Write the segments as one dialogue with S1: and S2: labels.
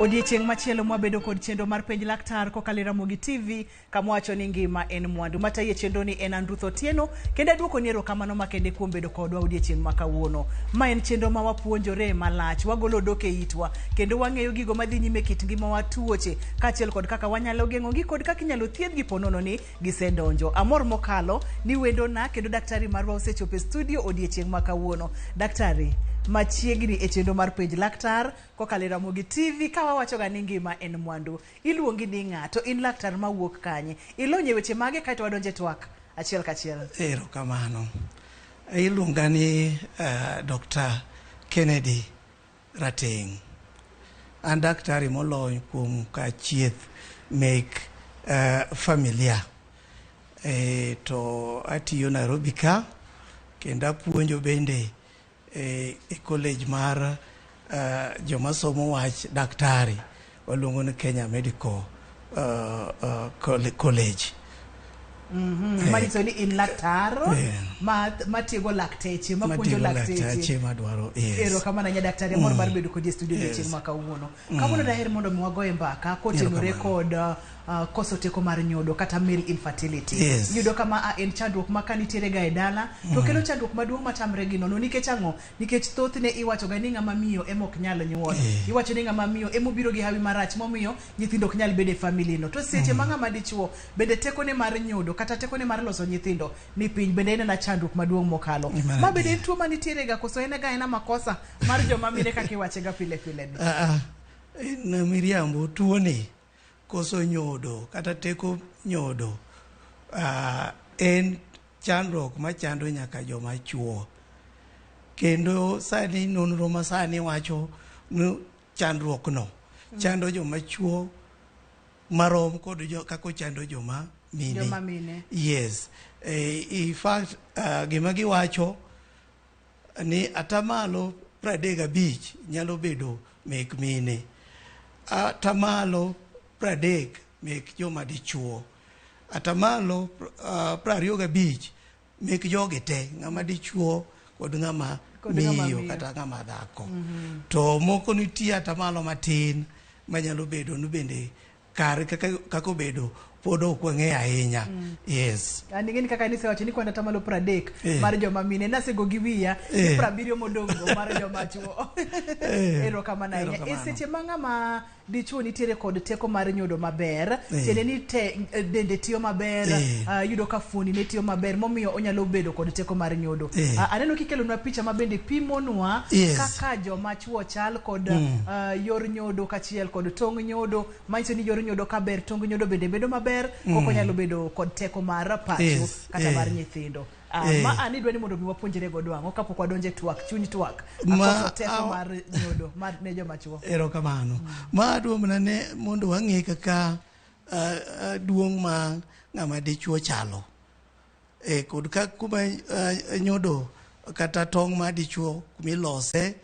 S1: Odiechieng' machielo mwabedo kod chenro mar penj laktar kokalo e Ramogi TV kama wacho ni ngima en mwandu. Matayi e chenro ni en an Ruth Otieno kendo aduoko ni erokamano makende kuom bedo kodwa odiechieng' ma kawuono. Ma en chenro ma wapuonjore malach, wagolo odok e itwa kendo wang'eyo gigo madhi nyime e kit ngimawa, tuoche kaachiel kod kaka wanyalo geng'ogi kod kaka inyalo thiedhgi ponono ni gisedonjo. Amor mokalo ni wendona kendo daktari marwa osechopo e studio odiechieng' ma kawuono. Daktari, machiegni e chenro mar penj laktar kokalo e Ramogi TV ka wawachoga ni ngima en mwandu. Iluongi ni ng'a to in laktar mawuok kanye? Ilony e weche mage kaeto wadonjo e twak achiel kachiel.
S2: Erokamano. Iluonga ni Dr. Kennedy Rateng'. An daktari molony kuom ka chieth mek familia. To atiyo Nairobi ka kendo apuonjo bende e college mar joma somo wach daktari waluongo ni Kenya Medical College.
S1: Manyiso ni in laktar matiego lakteche, mapuonjo lakteche.
S2: Madwaro, yes.
S1: Erokamano ahinya daktari, amor mar bedo kodi e studio odiochieng' ma kawuono. Kawuono daher mondo mi wagoye mbaka kotenore kod koso teko mar nyodo kata male infertility. Iyudo ka ma en chandruok ma ka nitiere ga e dala to kelo chandruok maduong' matamre gi nono. Nikech ang'o? Nikech thothne iwacho ga ni ng'ama miyo ema ok nyal nyuol. Iwacho ni ng'ama miyo ema obiro gi hawi marach momiyo nyithindo ok nyal bedo e family no. To seche ma ng'ama dichuo bende tekone mar nyodo kata tekone mar loso nyithindo ni piny bende en ena chandruok maduong' mokalo. Ma bende en tuo manitiere ga koso en ga ena makosa mar joma mine kaka iwache ga pile pile ni?
S2: En miriambo. Tuo ni koso nyodo kata teko nyodo en chandruok machando nyaka joma chuo. Kendo sani nonro masani wacho ni chandruok no chando joma chuo marom kod kaka ochando joma mine.
S1: Joma mine.
S2: Yes. In fact, gima giwacho ni atamalo 35 nyalo bedo mek mine. Atamalo 30 mek joma dichuo. Atamalo 25 mek jogi te, ng'ama dichuo kod ng'ama miyo kata ng'ama dhako. To moko nitie atamalo matin manyalo bedo ni bende kare kaka obedo pod ok wang'eyo ahinya. Yes.
S1: An ing'eni kaka nisewacho ni kwan atamalo 30 mar joma mine nasego gi wiya ni 70 modong' go mar joma chuo. Erokamano ahinya. E seche ma ng'ama dichuo nitiere kod teko mar nyodo maber, tiende ni dende tiyo maber, yudo ka fuoni ne tiyo maber momiyo onyalo bedo kod teko mar nyodo. Aneno kikelonwa picha ma bende pimonwa kaka joma chuo chal kod yor nyodo kachiel kod tong' nyodo, manyiso ni yor nyodo kaber, tong' nyodo bende bedo maber, koko nyalo bedo kod teko mar pacho kata mar nyithindo. Ma an idwa ni mondo mi wapuonjre godo ang'o kapok wadonjo e twak, chuny twak, akoso teko mar nyodo mar ne joma chuo?
S2: Erokamano. Ma adwa mana ne mondo wang'e kaka duong' ma ng'ama dichuo chalo. Kod ka kuma nyodo kata tong' ma dichuo kumilose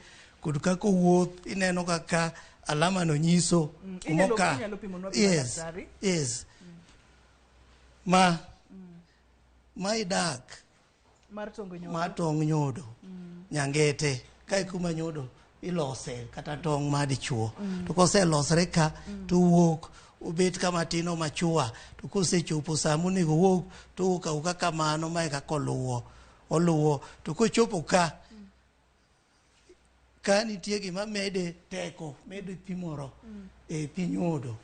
S2: kod kaka owuoth ineno kaka alama no nyiso
S1: kumoka. Inyalo pimonwa picha?
S2: Yes.
S1: Daktari?
S2: Yes. Ma idak
S1: mar tong nyodo.
S2: Mar tong' nyodo. Nyangete kae kuma nyodo ilose kata tong' ma dichuo. To koselosre ka to wuok obet kama tin machua, to kosechopo saa monego owuog to owuok awuoka kamano. Mae kaka oluwo oluwo to kochopo ka ka nitie gima mede teko, mede pi moro e pi nyodo.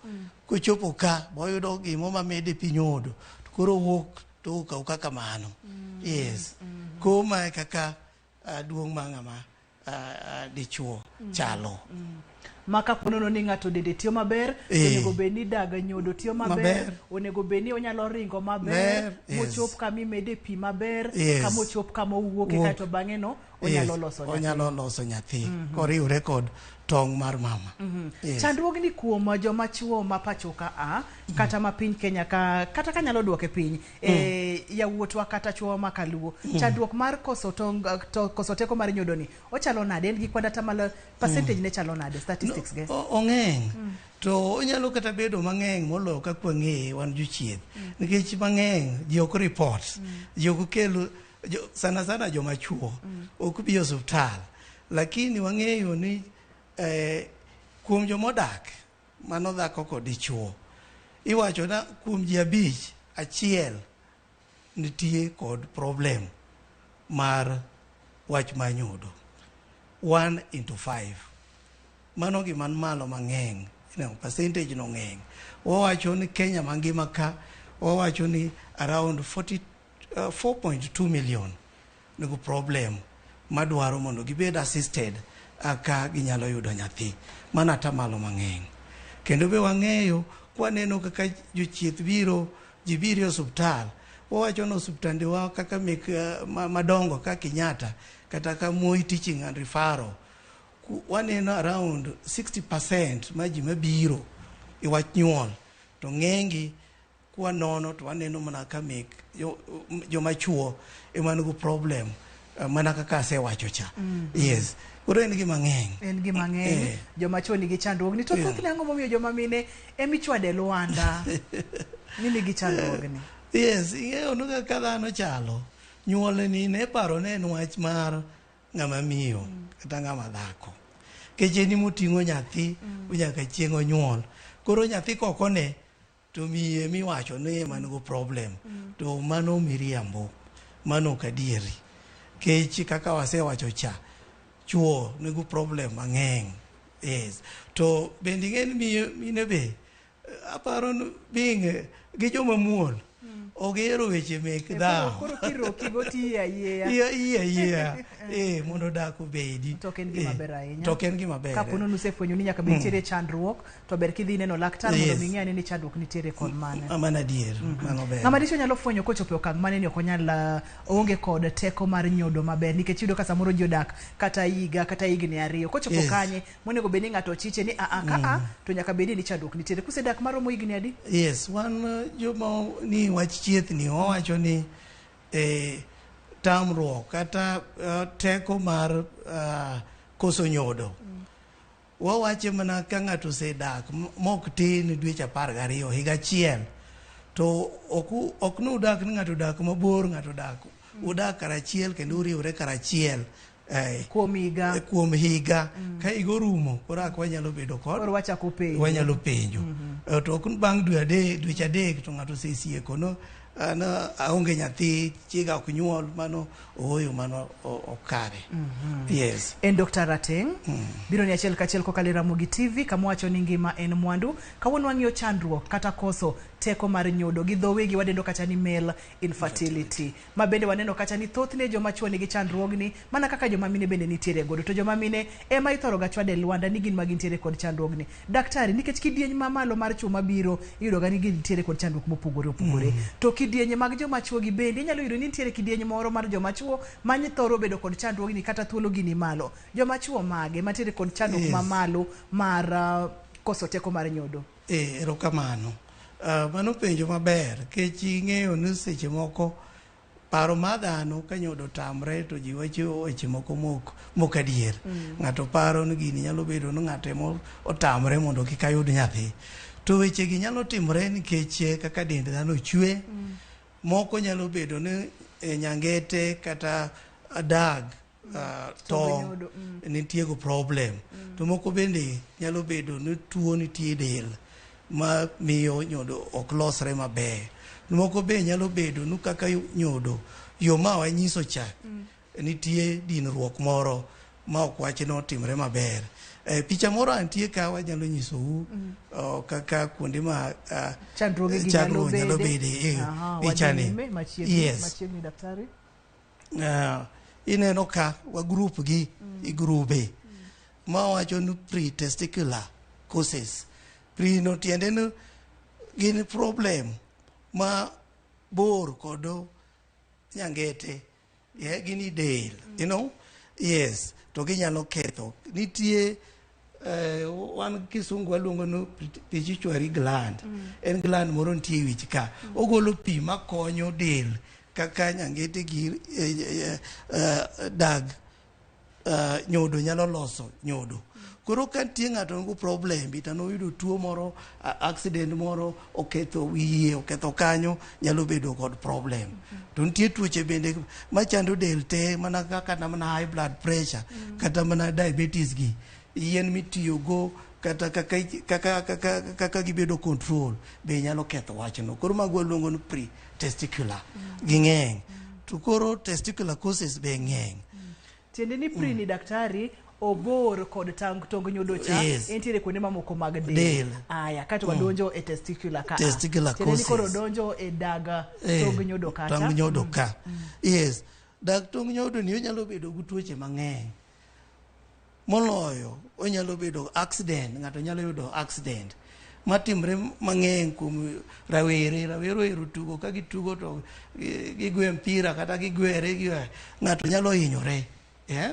S2: Kochopo ka boyudo gimo mamede pi nyodo to koro owuok to owuok awuoka kamano. Yes. Koro mae kaka duong' mar ng'ama dichuo chalo.
S1: Ma kapo nono ni ng'ato dende tiyo maber, onego bed ni dag nyodo tiyo maber, onego bed ni onyalo ringo maber mochop kama imede pi maber, kama ochop kama owuoke, kaeto bang'e no onyalo loso nyathi.
S2: Onyalo loso nyathi koriwre kod tong' mar mama. Yes.
S1: Chandruogni kuom joma chuo ma pacho ka a kata ma piny Kenya ka kata kanyalo duoke piny e yawuotwa kata chuo ma kaluo, chandruok mar koso tong to koso teko mar nyodo ni ochalo nade? En gi kwan atamalo percentage ne chalo nade, statistics ge?
S2: Ong'eny to onyalo kata bedo mang'eny moloyo kaka wang'eye wan jochieth, nikech mang'eny ji ok report, ji ok kel sana sana joma chuo ok bi e osiptal, lakini wang'eyo ni kuom jomodak Mano dhako kod dichuo. Iwacho na kuom ji 5, achiel nitie kod problem mar wach mar nyodo. 1 into 5. Mano gima malo mang'eny. You know, percentage no ng'eny. Wawacho ni Kenya mangima ka, wawacho ni around 4.2 million nigo problem madwaro mondo gibed assisted ka ginyalo yudo nyathi. Mano atamalo mang'eny. Kendo be wang'eyo kwaneno kaka jochieth biro, ji biro e osuptal. Wawacho ni osuptandewa kaka mek madongo kaka Kenyatta kata ka Moi Teaching and Referral, waneno around 60% ma ji mabiro e wach nyuol to ng'enygi kwanono to waneno mana ka mek joma chuo ema nigi problem, mana kaka asewacho cha. Yes. Koro en gima ng'eny.
S1: En gima ng'eny. Joma chuo nigi chandruogni. To thothne ang'o momiyo joma mine emichwade lwanda ni nigi chandruogni?
S2: Yes, ing'eyo ni kaka dhano chalo. Nyuol ni ne paro ne en wach mar ng'ama miyo kata ng'ama dhako. Nikech en emoting'o nyathi nyaka chieng' onyuol. Koro nyathi kokone to miye miwacho ni ema nigo problem. To mano miriambo. Mano ok adieri. Kech kaka wasewacho cha, chuo nigo problem mang'eny. Yes. To bende ing'e ni mine be aparo ni being gi joma muol ok gihero weche mek dhawo.
S1: Koro kiroki go tiyie ayieya.
S2: Iyie ayieya. Mondo dak obedi.
S1: To ok en gima ber ahinya.
S2: To ok en gima ber.
S1: Kapo ni usefwenyo ni nyaka bed nitiere chandruok, to ber kidhi neno laktar mondo mi ing'e ni chandruok nitiere kod mane.
S2: Mano adier. Mano ber.
S1: Ng'ama dichuo nyalo fwenyo kochopo e okang' mane ni ok onyal oonge kod teko mar nyodo maber, nikech iyudo ka samoro ji odak kata higa kata higni 2. Kochopo kanye monego bed ni ng'ato ochiche ni a ka a to nyaka bed ni chandruok nitiere. Kusedak maromo higni adi?
S2: Yes, wan joma ni wach chieth ni wawacho ni tamruok kata teko mar koso nyodo. Wawache mana ka ng'ato osedak mok tin dweche 12 higa achiel to ok nudak ni ng'ato odak mabor, ng'ato odak udak karachiel kendo uriwre karachiel.
S1: Kuom higa.
S2: Kuom higa. Ka higa orumo koro ok wanyalo bedo kod.
S1: Koro wachako penjo.
S2: Wanyalo penjo. To ok bang' dweche 3 to ng'ato osesieko no aonge nyathi, chiega ok nyuol, mano ooyo, mano ok kare. Yes.
S1: En Dr. Rateng. Biro ni achiel kachiel kokalo e Ramogi TV kama wacho ni ngima en mwandu. Kawuono wang'iyo chandruok kata koso teko mar nyodo gi dho wegi wadendo kata ni male infertility. Ma bende waneno kata ni thothne joma chuo nigi chandruogni mana kaka joma mine bende nitiere godo, to joma mine ema ithoro ga chwade lwanda ni gin ma gintiere kod chandruogni. Daktari, nikech kidieny mamalo mar chuo mabiro iyudo ga ni gintiere kod chandruok mopogore opogore. To kidienye mag joma chuo gi bende inyalo yudo ni nitiere kidieny moro mar joma chuo ma thoro bedo kod chandruogni kata thuolo gi ni malo. Joma chuo mage mantiere kod chandruok mamalo mar koso teko mar nyodo?
S2: Erokamano. Mano penjo maber, kech ing'eyo ni seche moko paro mar dhano ka nyodo tamre to ji wacho weche moko mok adier. Ng'ato paro ni gini nyalo bedo ni ng'ato ema otamre mondo kik ayud nyathi. To weche gi nyalo timore nikech kaka dend dhano chwe. Moko nyalo bedo ni nyangete kata dag tong nitie go problem. To moko bende nyalo bedo ni tuo nitie del ma miyo nyodo ok losre maber. Moko be nyalo bedo ni kaka nyodo yo ma wanyiso cha nitie dinruok moro ma ok wach no timre maber. Picha moro antie ka wanyalo nyisou kaka kuonde ma
S1: chandruoge gi
S2: nyalo bede picha ni.
S1: Yes. Machiegni daktari.
S2: Ineno ka wa group gi i grube ma wacho ni pre-testicular causes. Pre no tiende ni gin problem ma bor kod nyangete, gin i del, you know? Yes, to ginyalo ketho. Nitie wan kisungu waluongo ni pituitary gland. En gland moro nitie e wich ka. Ogolo pi makonyo del kaka nyangete gi dag nyodo nyalo loso nyodo. Koro ka nitie ng'ato nigi problem to noyudo tuo moro, accident moro oketho wiye, oketho kanyo, nyalo bedo kod problem. To nitie tuoche bende machando del te, mana kaka mana high blood pressure, kata mana diabetes gi. Yien mitiyogo kata kaka, kaka, kaka, kaka gibedo control be nyalo ketho wachno. Koro mago waluongo ni pre-testicular. Ging'eny. To koro testicular causes be ng'eny.
S1: Tiende ni pre ni daktari obor kod tang tong nyodo cha entiere kuonde mamoko mag del.
S2: Del.
S1: Aya, kato wadonjo e testicular ka.
S2: Testicular
S1: Tiende ni koro
S2: causes.
S1: donjo e dag tong nyodo kacha.
S2: Tong nyodo ka. Yes. Dag tong nyodo ni onyalo bedo gi tuoche mang'eny. Moloyo, onyalo bedo accident, ng'ato nyalo yudo accident matimre mang'eny kuom rawere. Rawere ohero tugo, ka gitugo to gigwe mpira kata gigwere, ng'ato nyalo hinyore. Yeah?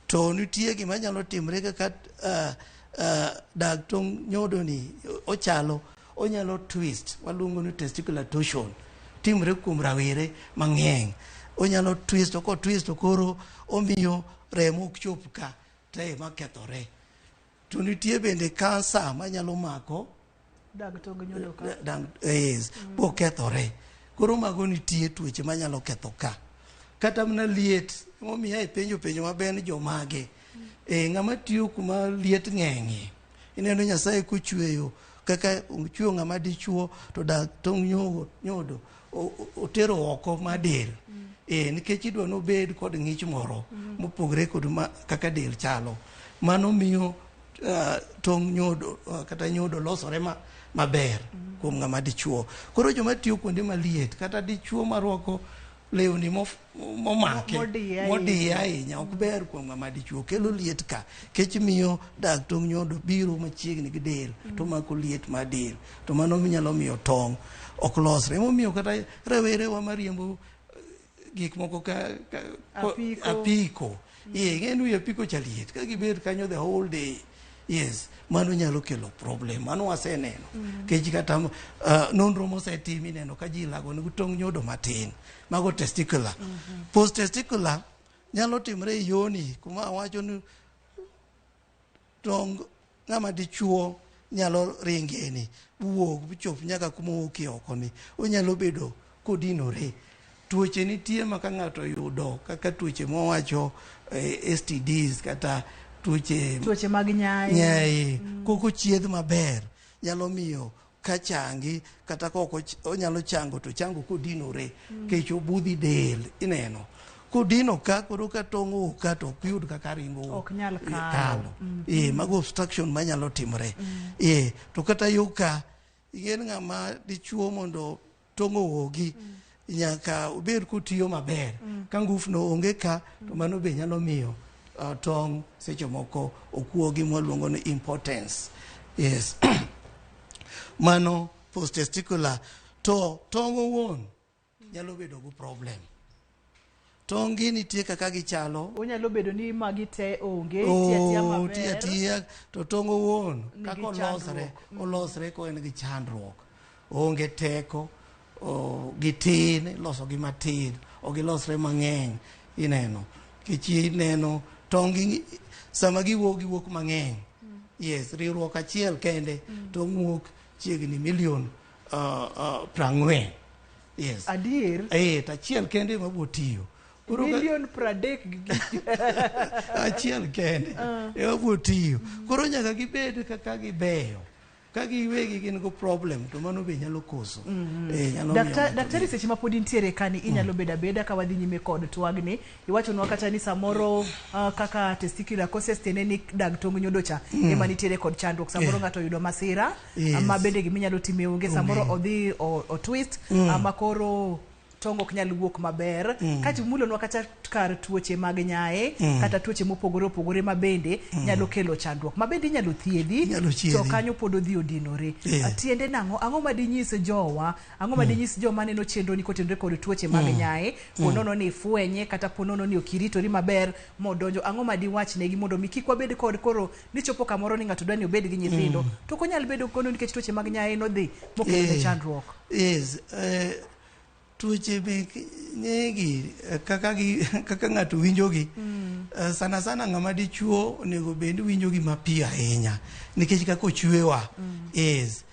S2: To nitie gima nyalo timre kaka dag tong nyodo ni ochalo, onyalo twist, waluongo ni testicular torsion. Timre kuom rawere mang'eny. Onyalo twist, to kotwist to koro omiyo remo ok chop ka, te makethore. To nitie bende kansa manyalo mako
S1: dag tong nyodo ka.
S2: Dag, yes, bokethore. Koro mago nitie tuoche manyalo ketho ka. Kata mana liet, emomiyo ipenjo penjo maber ni jomage. Ng'ama tiyo kuma liet ng'eng'ie. Ineno Nyasaye kochweyo kaka ochweyo ng'ama dichuo to dag tong nyodo otero oko mar del. Nikech idwa nobed kod ng'ich moro mopogre kod kaka del chalo. Mano miyo tong nyodo kata nyodo losore maber kuom ng'ama dichuo. Koro joma tiyo kuonde maliet kata dichuo marwako lewni momake, modiye ahinya ok ber kuom ng'ama dichuo, kelo liet ka. Kech miyo dag tong nyodo biro machiegni gi del to mako liet mar del, to mano nyalo miyo tong ok losre. Emomiyo kata rawerewa mariembo gik moko ka
S1: apiko.
S2: Apiko. Ing'e ni apiko cha liet ka gibet kanyo the whole day. Yes, mano nyalo kelo problem. Mano waseneno. Kech kata nonro mosetim ineno ka ji lago nigi tong nyodo matin. Mago testicular. Post testicular nyalo timre e yoni kuma awacho ni tong ng'ama dichuo nyalo ringeni wuog chop nyaka kuma owuokie oko ni. Onyalo bedo kodinore. Tuoche nitie ma ka ng'ato yudo kaka tuoche mwawacho STDs kata tuoche
S1: mag nyayi.
S2: Nyayi. Koko chiedh maber nyalo miyo ka changi kata kok onyalo chango to chango kodinore. Kech obudhi del ineno. Kodino ka koro ka tong' owuok ka to ok yud kaka ringo
S1: Ok nyal kalo.
S2: kalo. Mago obstruction manyalo timore. To kata yo ka igen ng'ama dichuo mondo tong' owuogi nyaka obed kotiyo maber. Ka ngufno onge ka to mano be nyalo miyo tong' seche moko okuogi mwaluongo ni impotence. Yes. Mano post testicular. To tong' owuon nyalo bedo gi problem. Tong' gi nitie kaka gichalo.
S1: Onyalo bedo ni magi te onge, tiyo atiya maber.
S2: Tiyo atiya, to tong' owuon
S1: nigi
S2: kaka olosre,
S1: chandruok.
S2: Olosre ko en gi chandruok. Onge teko, gitin, iloso gi matin, ok gilosre mang'eny, ineno. Kech ineno tong' gi sama giwuok, giwuok mang'eny. Yes, riwruok achiel kende, tong' wuok chiegni milion 40. Yes.
S1: Adier?
S2: To achiel kende ema biro tiyo. Koro ka
S1: Milion 30 gi gik.
S2: Achiel kende ema biro tiyo. Koro nyaka gibed kaka gibeyo. Ka giwegi gin go problem to mano be nyalo koso. Nyalo miyo ng'ato
S1: Daktari, seche ma pod intiere kani inyalo bedo abeda ka wadhi nyime kod twagni. Iwachonwa kata ni samoro kaka testicular causes tiende ni dag tong' nyodo cha ema nitiere kod chandruok. Samoro ng'ato oyudo masira, ma bende giminyalo time onge. Samoro odhi o twist, ma koro tong' ok nyal wuok maber. Kaeto imulonwa kata kar tuoche mag nyaye, kata tuoche mopogore opogore ma bende nyalo kelo chandruok. Ma bende inyalo thiedhi,
S2: Inyalo thiedhi.
S1: to kanyo pod odhi odinore. Tiende nang'o? Ang'o ma dinyis jowa? Ang'o ma dinyis joma neno chenro ni kotenore kod tuoche mag nyaye? Po nono ni ifwenye, kata po nono ni ok iritori maber modonjo. Ang'o ma diwachnegi mondo mi kik wabed kod koro ni chopo kamoro ni ng'ato dwa ni obed gi nyithindo, to ok onyal bedo kono nikech tuoche mag nyaye nodhi mokelo chandruok.
S2: Yes. Tuoche mek nyegi kaka ng'ato winjogi. Sana sana ng'ama dichuo onego bed winjogi mapiyo ahinya nikech kaka ochwewa. Yes.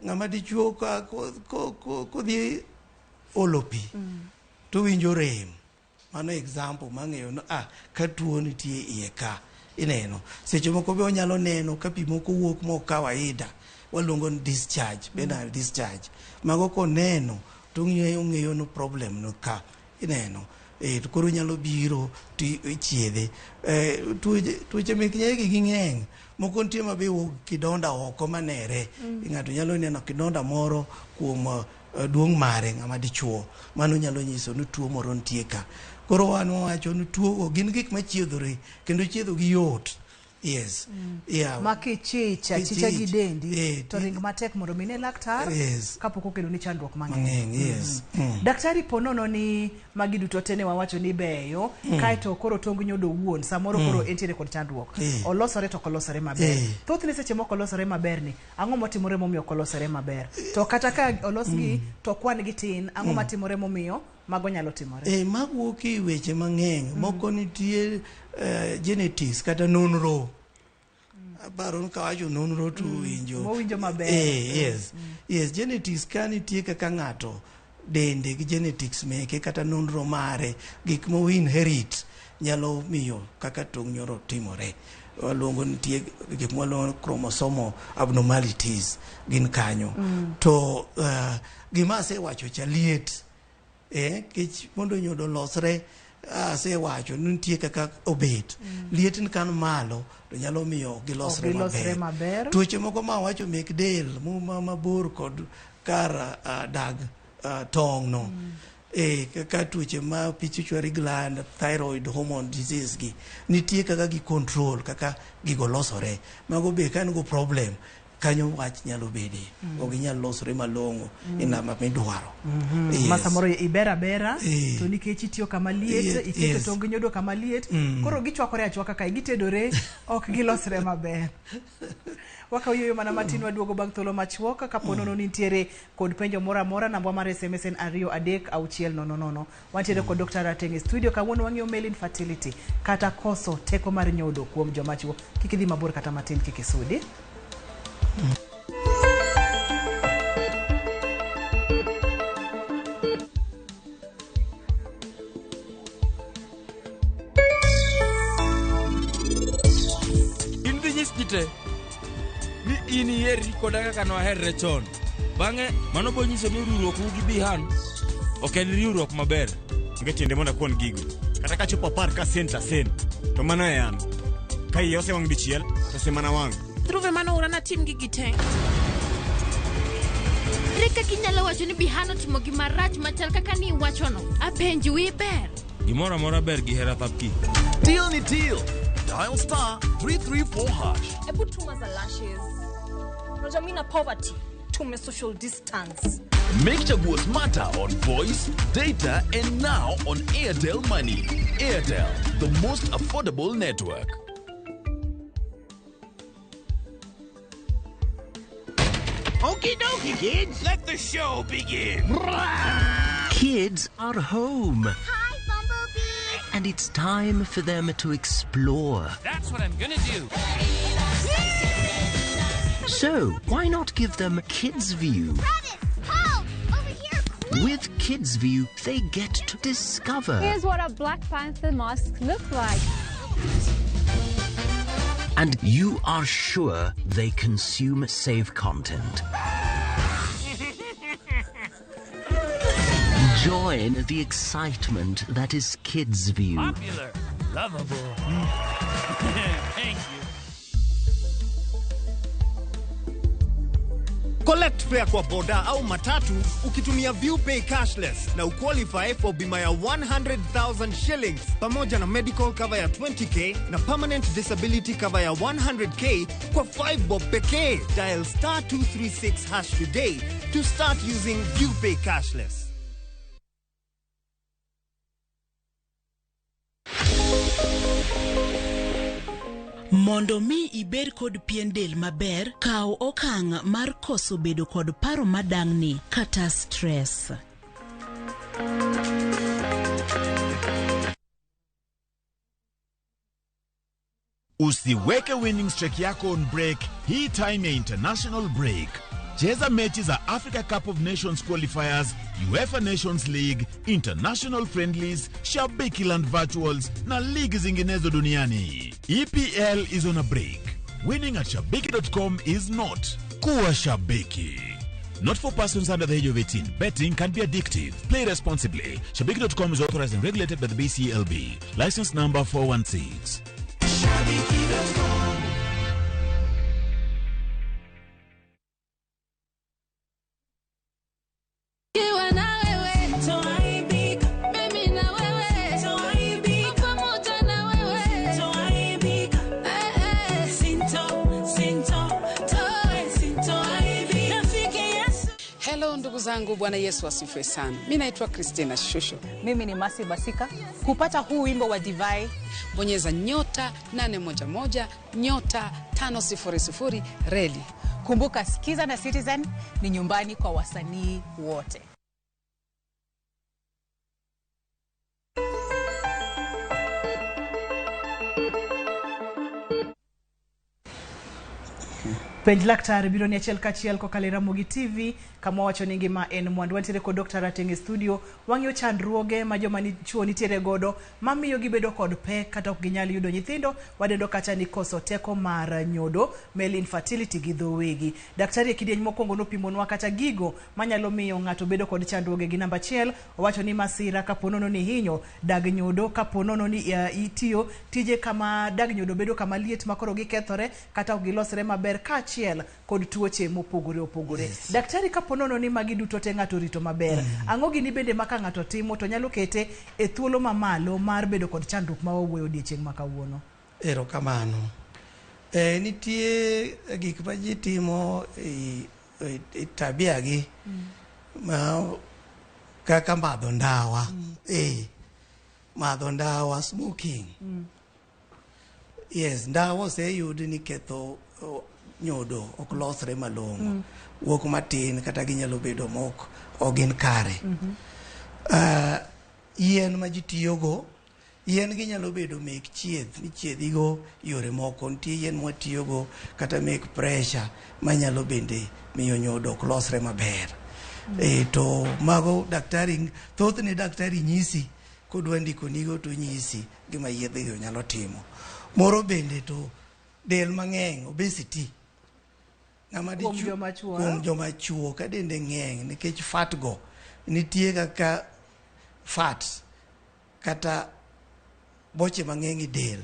S2: Ng'ama dichuo ka kodhi olo pi to winjo rem. Mano example mang'eyo ni ka tuo nitie iye ka. Ineno. Seche moko be onyalo neno ka pi moko wuok mok kawaida. Waluongo ni discharge, penile discharge. Mago koneno to ong'eyo ni problem no ka. Ineno. To koro nyalo biro to ichiedhe. Tuoche mek nyaye gi ng'eny. Moko nitie ma be wuok kidonda oko manere. Ng'ato nyalo neno kidonda moro kuom duong' mare ng'ama dichuo. Mano nyalo nyiso ni tuo moro nitie ka. Koro wan wawacho ni tuo gin gik machiedhore kendo chiedho gi yot. Yes. Yeah.
S1: Ma kichicha, chicha gi dendi, to ring matek mondo mine laktar, kapok okelo ni chandruok mang'eny.
S2: Yes.
S1: Daktari po nono ni magi duto te ne wawacho ni beyo, kaeto koro tong nyodo wuon, samoro koro entiere kod chandruok. Olosore to ok olosore maber. Thothne seche moko olosore maber ni, ang'o motimore momiyo ok olosore maber? To kata ka olosgi to kwan gi tin, ang'o matimore momiyo mago nyalo timore?
S2: Mawuok e weche mang'eny. Moko nitie genetics kata nonro. Aparo ni kawacho nonro to winjo.
S1: Mowinjo maber.
S2: Yes. Yes, genetics ka nitie kaka ng'ato dende gi genetics meke kata nonro mare, gik mo inherit nyalo miyo kaka tong' nyoro timore. Waluongo nitie gik mwaluongo ni chromosomal abnormalities gin kanyo. To gima asewacho cha liet. Kech mondo nyodo losre, asewacho ni nitie kaka obet. Liet ni kan malo to nyalo miyo gilosre maber. Tuoche moko ma wacho mek del mabor kod kar dag tong' no. Kaka tuoche ma pituitary gland, thyroid hormone disease gi nitie kaka gi control kaka gigo losore. Mago be ka go problem kanyo wach nyalo bede. Ok ginyal losore malong'o e namba midwaro. Yes.
S1: Ma samoro ibera bera to nikech itiyo kama liet, iketo tong nyodo kama liet, koro gichwakore achwaka kae gitedore, ok gilosre maber. Wakawo yueyo mana matin, waduogo bang' thuolo machuok. Kapo nono nitiere kod penjo moro amora, namba mar SMS en 2 3 6 0 0. Wantiere kod Dr. Rateng e studio. Kawuono wang'iyo male infertility kata koso teko mar nyodo kuom joma chuo. Kik idhi mabor kata matin, kik isudi.
S3: In dhi nyis ji te ni in iherri koda kaka nwaherre chon. Bang'e mano bo nyiso ni riwruok u gi Bihan ok en riwruok maber.
S4: Onge tiende mondo akuon gigo. Kata kachopo 10 ka sen to asen. To mano e an. Ka iye osewang' dichiel, to osemana wang'.
S5: Dhruve mano ora natim gigi te.
S6: Ere kaka inyalo wacho ni Bihan otimo gima rach machal kaka ni iwachono? Apenji, wi ber.
S3: Gimoro amora ber gi hera thapki.
S7: Deal ni deal. Dial star 334 hash.
S8: Ebu tuma za lashes. Unajua mimi na poverty. Tume social distance.
S7: Make Chaguo smarter on voice, data, and now on Airtel Money. Airtel, the most affordable network.
S9: Okie dokie, kids. Let the show begin.
S10: Kids are home.
S11: Hi, Bumblebee.
S10: And it's time for them to explore.
S9: That's what I'm gonna do.
S10: So, why not give them KidsView?
S11: Travis, Paul, over here, quick!
S10: With KidsView, they get to discover.
S12: Here's what a Black Panther mask looks like.
S10: And you are sure they consume safe content. Join the excitement that is KidsView.
S9: Popular, lovable. Thank you.
S13: Collect fare kwa boda au matatu ukitumia ViewPay cashless na uqualify for bima ya 100,000 shillings pamoja na medical cover ya 20k na permanent disability cover ya 100k kwa 5 bob pekee. Dial star 236 hash today to start using ViewPay cashless.
S14: Mondo mi ibed kod pien del maber, kaw okang' mar koso bedo kod paro madang'ni kata stress.
S15: Usiweke winning streak yako on break hii time ya international break. Cheza mechi za Africa Cup of Nations qualifiers, UEFA Nations League, International Friendlies, Shabiki Land Virtuals na ligi zinginezo duniani. EPL is on a break. Winning at Shabiki.com is not. Kuwa Shabiki. Not for persons under the age of 18. Betting can be addictive. Play responsibly. Shabiki.com is authorized and regulated by the BCLB. License number 416.
S16: Shabiki.com.
S6: Kiwa na wewe toaibika, mimi na wewe toaibika, pamoja na wewe toaibika, eh eh, sinto sinto toe sintoaibika, nafike Yesu.
S17: Hello ndugu zangu, Bwana Yesu asifiwe sana. Mimi naitwa Christina Shusho.
S18: Mimi ni Masi Basika. Kupata huu wimbo wa Divai,
S17: bonyeza nyota 811 nyota 500 reli.
S18: Kumbuka, Skiza na Citizen ni nyumbani kwa wasanii wote.
S1: Penj laktar biro ni achiel kachiel kokalo e Ramogi TV kama wawacho ni ngima en mwandu. Wantiere kod Dr. Rateng e studio, wang'iyo chandruoge ma joma chuo nitiere godo mamiyo gibedo kod pek kata ok ginyal yudo nyithindo, wadendo kacha ni koso teko mar nyodo, male infertility gi dho wegi. Daktari e kidieny mokwongo nopimonwa kata gigo manyalo miyo ng'ato bedo kod chandruoge gi. Namba achiel, owacho ni masira kapo nono ni hinyo dag nyodo, kapo nono ni itiyo tije kama dag nyodo bedo kama liet makoro gikethore kata ok gilosre maber, kaachiel kod tuoche mopogore opogore.
S2: Yes.
S1: Daktari, kapo nono ni magi duto te ng'ato rito maber, ang'o gini bende ma ka ng'ato timo to nyalo kete e thuolo mamalo mar bedo kod chandruok ma wawuoyo odiechieng' ma kawuono?
S2: Erokamano. Nitie gik ma ji timo e tabia gi ma kaka madho ndawa. Madho ndawa, smoking. Yes, ndawa oseyud ni ketho nyodo ok losre malong'o. Wuok matin kata ginyalo bedo mok ok gin kare. Yien ma ji tiyogo, yien ginyalo bedo mek chieth michiedhigo yore moko. Nitie yien mwatiyogo kata mek pressure manyalo bende miyo nyodo ok losre maber. To mago daktari, thothne daktari nyisi kodwa ndikonigo to nyisi gima yedhego nyalo timo. Moro bende to del mang'eny, obesity. Ng'ama
S1: Kuom
S2: dichuo,
S1: joma chuo,
S2: kuom joma chuo ka dende ng'eny nikech fat go nitie kaka fat kata boche mang'eny e del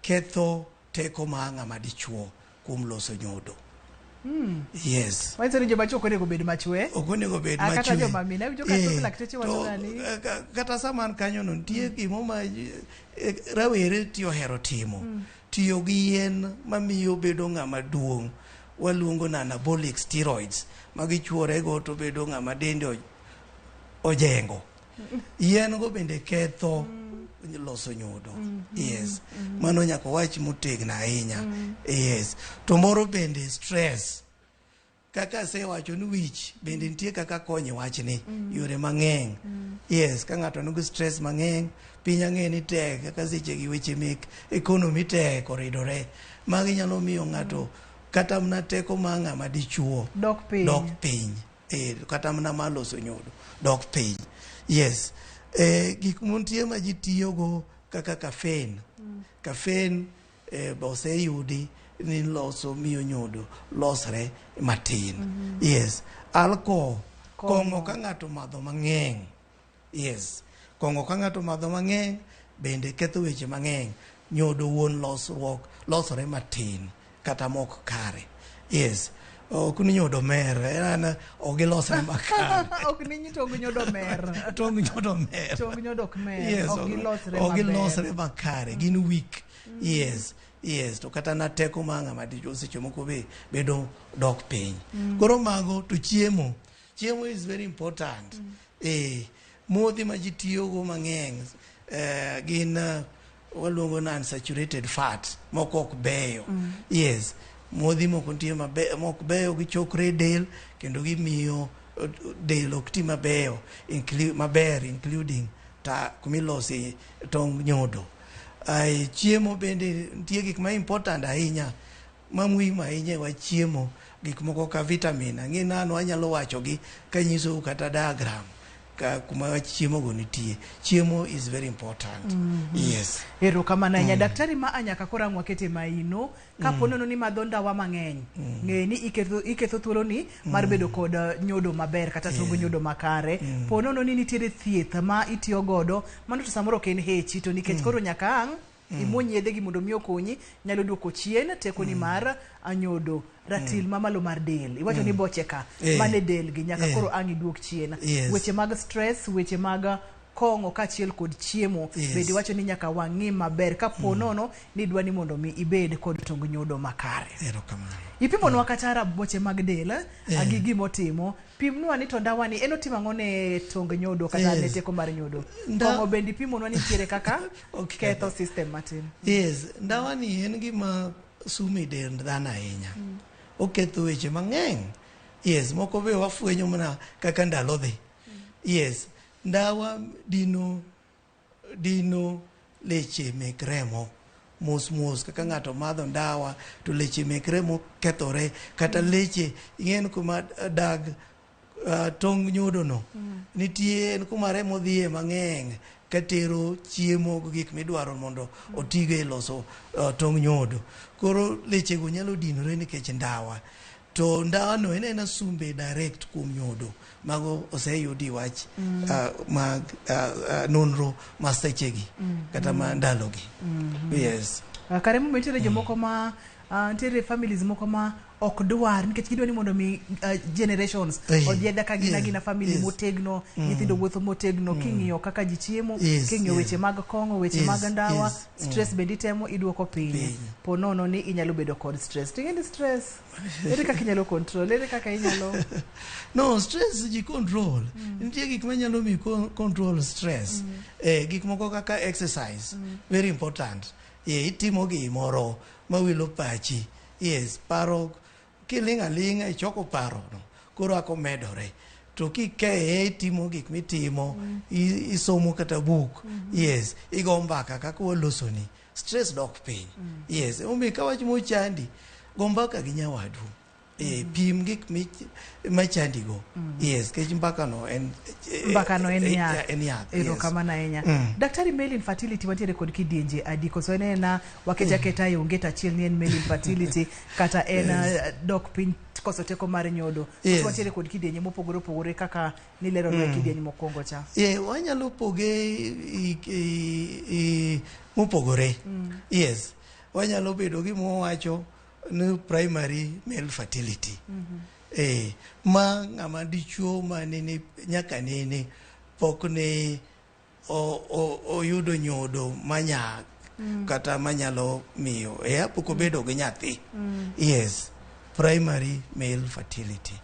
S2: ketho teko mar ng'ama dichuo kuom loso nyodo. Yes.
S1: Manyiso ni joma chuo ok onego bed machwe.
S2: Ok onego bed
S1: Kata
S2: machwe.
S1: joma mine, awinjo ka thoth lakteche wacho ga ni
S2: Kata sama an kanyo no nitie gimo ma rawere ti ohero timo. Tiyo gi yien mamiyo bedo ng'ama duong', waluongo na anabolic steroids, ma gichuorego to bedo ng'ama dende ojengo. Yien go bende ketho loso nyodo. Yes. Mano nyaka wach motegno ahinya. Yes. To moro bende stress. Kaka asewacho ni wich bende nitie kaka konyo wachni yore mang'eny. Yes, ka ng'ato nigi stress mang'eny, piny ang'e ni tek, kaka seche gi weche mek economy tek oridore. Magi nyalo miyo ng'ato kata mana teko mar ng'ama dichuo
S1: dok piny.
S2: Dok piny. Kata mana mar loso nyodo dok piny. Yes. Gik mantie ma ji tiyogo kaka caffeine. Caffeine oseyudi ni loso miyo nyodo losre matin. Yes. Alcohol, kong'o ka ng'ato madho mang'eny. Yes. Kong'o ka ng'ato madho mang'eny bende ketho weche mang'eny. Nyodo wuon losruok losore matin kata mok kare. Yes. Ok ni nyodo mer, en ok gilosre makare.
S1: Ok ni tong nyodo mer.
S2: Tong nyodo mer.
S1: Tong nyodo ok mer.
S2: Yes,
S1: ok gilosre
S2: ok
S1: maber.
S2: gilosre makare, gin weak. Yes. Yes, to kata na teko mar ng'ama dichuo seche moko be bedo dok piny. Koro mago to chiemo. Chiemo is very important. Modhi ma ji tiyogo mang'eny gin waluongo ni unsaturated fat, moko ok beyo. Yes. Modhi moko nitie mok beyo, gichokre e del kendo gimiyo del ok ti mabeyo, maber, including ta kumilose tong nyodo. Chiemo bende nitie gik ma important ahinya, ma muhimu ahinya e wach chiemo, gik moko ka vitamin. Ang'e nano anyalo wacho gi kanyisou kata diagram. ka kuma chiemo go nitie. Chiemo is very important. Yes.
S1: Erokamano ahinya. Daktari ma a nyaka koro ang' wakete maino kapo nono ni madho ndawa mang'eny, ng'e ni iketho thuoloni mar bedo kod nyodo maber kata tong nyodo makare. Po nono ni nitiere thieth ma itiyo godo, mano to samoro ok en hechi, to nikech koro nyaka ang' imuony yedhe gi mondo mi okonyi, nyalo duoko chien tekoni mar nyodo. Ratil mamalo mar del, iwacho ni boche ka mane del gi nyaka koro ang' iduok chien. Weche mag stress, weche mag kong'o kaachiel kod chiemo, bende iwacho ni nyaka wang'i maber kapo nono ni idwa ni mondo mi ibed kod tong nyodo makare.
S2: Erokamano.
S1: Ipimonwa kata raboche mag del gi gimotimo. Pimnwa ni to ndawa ni en otimo ang'o ne tong nyodo kata ne teko mar nyodo. Kong'o bende ipimonwa ni nitiere kaka ketho system matin.
S2: Yes, ndawa ni en gima sumo e dend dhano ahinya. Oketho weche mang'eny. Yes, moko be wafwenyo mana kaka ndalo dhi. Yes, ndawa dino leche mek remo mos mos. Kaka ng'ato madho ndawa to leche mek remo kethore, kata leche ing'en kuma dag tong nyodo no nitie, en kuma remo dhiye mang'eny katero chiemo gi gik midwaro mondo otigo e loso tong nyodo. Koro lechego nyalo dinore nikech ndawa. To ndawa no en ena sumbe direct kuom nyodo. Mago oseyudi wach mag nonro ma sechegi kata ma ndalogi. Yes.
S1: Kare momiyo nitiere jomoko ma nitiere families moko ma ok dwar nikech gidwa ni mondo mi generations odhi adhiya ka gin agina family motegno, nyithindo wuotho motegno, king'iyo kaka ji chiemo, king'iyo weche mag kong'o, weche mag ndawa, stress bende itemo iduoko piny. Po nono ni inyalo bedo kod stress. To ing'e ni stress, ere kaka inyalo control, ere kaka inyalo
S2: No, stress ji control. Nitie gik manyalo mi control stress. Gik moko kaka exercise, very important. Itimo gimoro mawilo pachi. Yes, paro kiling' aling'a ichoko paro no, koro ako medore. To kikeye itimo gik mitimo, isomo kata buk. Yes, igo mbaka kaka walosoni. Stress dok piny. Yes, omiyo ka wach mochandi, go mbaka gi nyawadu. Pim gik machandi go. Yes, kech mbaka no en
S1: mbaka no en yath.
S2: En yath. Yes.
S1: Erokamano ahinya. Daktari, male infertility wantiere kod kidienje adi? Koso en ena wakete aketa e onget achiel ni en male infertility kata en dok piny koso teko mar nyodo? Koso wantiere kod kidienje mopogore opogore kaka nileronwa e kidieny mokwongo cha?
S2: Wanyalo poge i mopogore. Yes, wanyalo bedo gi mwawacho ni primary male fertility. Ma ng'ama dichuo ma nene nyaka nene pok ne oyudo nyodo manyak kata manyalo miyo pok obedo gi nyathi. Yes, primary male fertility.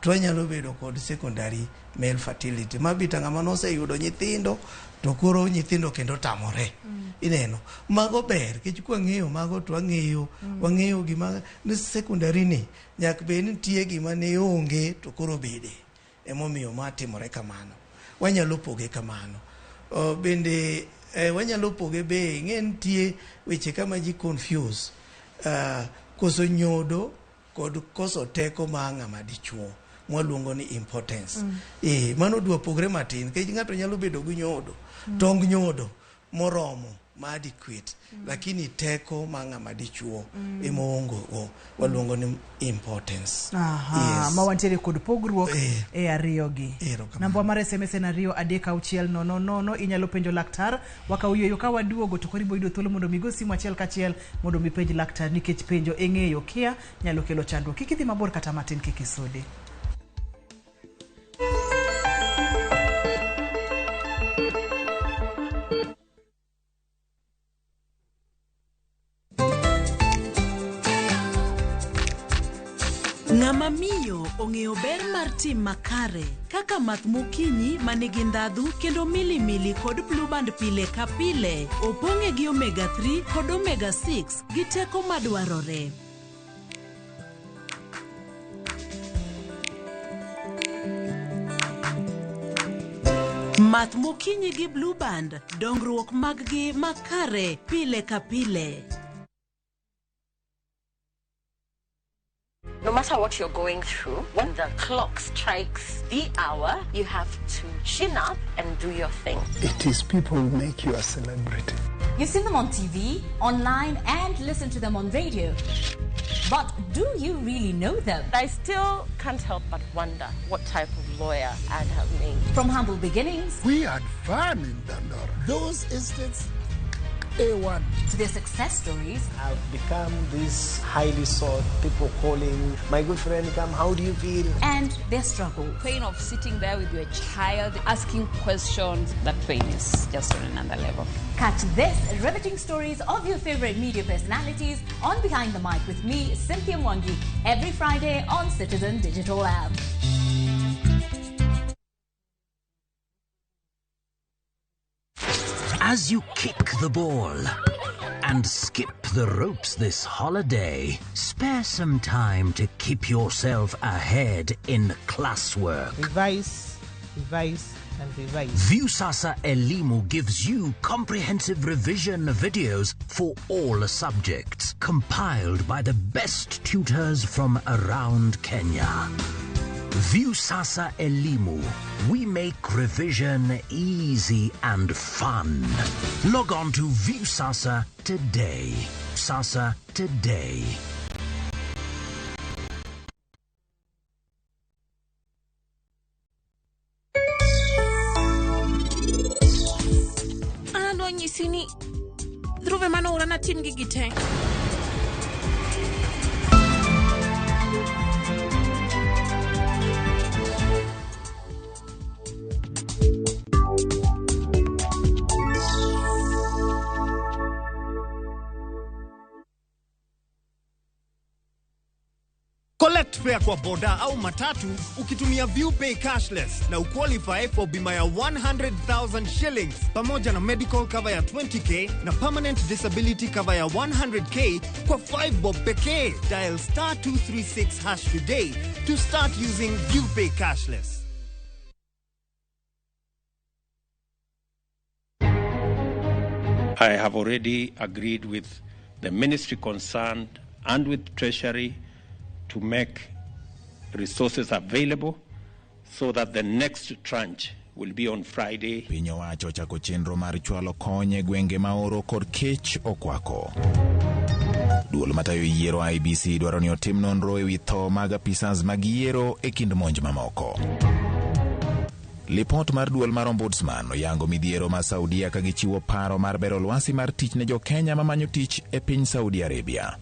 S2: To wanyalo bedo kod secondary male fertility ma bita ng'ama noseyudo nyithindo to koro nyithindo kendo tamore. Ineno, mago ber nikech kwang'eyo mago to wang'eyo wang'eyo gima ni secondary ni nyaka bed ni nitie gima ne onge to koro bede. Emomiyo ma timore kamano. Wanyalo poge kamano. Bende wanyalo poge be ing'e nitie weche kama ji confuse koso nyodo kod koso teko ma ng'ama dichuo mwaluongo ni impotence. Mano dwa pogre matin nikech ng'ato nyalo bedo gi nyodo, tong nyodo moromo ma adequate, lakini teko ma ng'ama dichuo ema oonge go waluongo ni impotence.
S1: Aha,
S2: Yes.
S1: ma wantiere kod pogruok e ariyo gi.
S2: Erokamano.
S1: Namba mar SMS en 2 3 6 0 0. Inyalo penjo laktar wakaw yueyo ka waduogo to koro ibo yudo thuolo mondo mi go simu achiel kachiel mondo mi penj laktar nikech penjo e ng'eyo kia nyalo kelo chandruok. Kik idhi mabor kata matin, kik isudi.
S14: Ng'ama miyo ong'eyo ber mar tim makare kaka math mokinyi manigi ndhadhu kendo milimili kod Blue Band pile ka pile opong'e gi omega 3 kod omega 6 gi teko madwarore. Math mokinyi gi Blue Band, dongruok mag-gi makare pile ka pile.
S8: Nomás
S19: matter what you're going through, when the clock strikes the hour, you have to chin up and do your thing.
S20: It is people who make you a celebrity.
S21: You've seen them on TV, online, and listened to them on radio. But do you really know them?
S19: I still can't help but wonder what type of lawyer I'd have made.
S21: From humble beginnings.
S20: We had fun in Dandora. Those estates, A1.
S21: To their success stories.
S22: I've become this highly sought, people calling, my good friend, come, how do you feel?
S21: And their struggle.
S23: Pain of sitting there with your child, asking questions, that pain is just on another level.
S21: Catch this riveting stories of your favorite media personalities on Behind the Mic with me, Cynthia Mwangi, every Friday on Citizen Digital App.
S10: As you kick the ball and skip the ropes this holiday, spare some time to keep yourself ahead in classwork.
S1: Revise, revise, and revise.
S10: Viusasa Elimu gives you comprehensive revision videos for all subjects, compiled by the best tutors from around Kenya. Viusasa Elimu. We make revision easy and fun. Log on to Viusasa today. Sasa today.
S5: An adwa nyisi ni dhruve manoora natim gigi te.
S13: Collect fare kwa boda au matatu ukitumia ViewPay cashless na uqualify for bima ya 100,000 shillings pamoja na medical cover ya 20k na permanent disability cover ya 100k kwa 5 bob pekee. Dial star 236 hash today to start using ViewPay cashless.
S24: I have already agreed with the ministry concerned and with Treasury to make resources available so that the next tranche will be on Friday.
S15: Piny owacho ochako chenro mar chwalo kony e gwenge ma oro kod kech okwako. Duol matayo yiero IEBC dwaro ni otim nonro ewi tho mag apisas mag yiero e kind monj mamoko. Lipot mar duol mar Ombudsman oyango midhiero ma Saudia ka gichiwo paro mar bero lwasi mar tich ne jo-Kenya mamanyo tich e piny Saudi Arabia.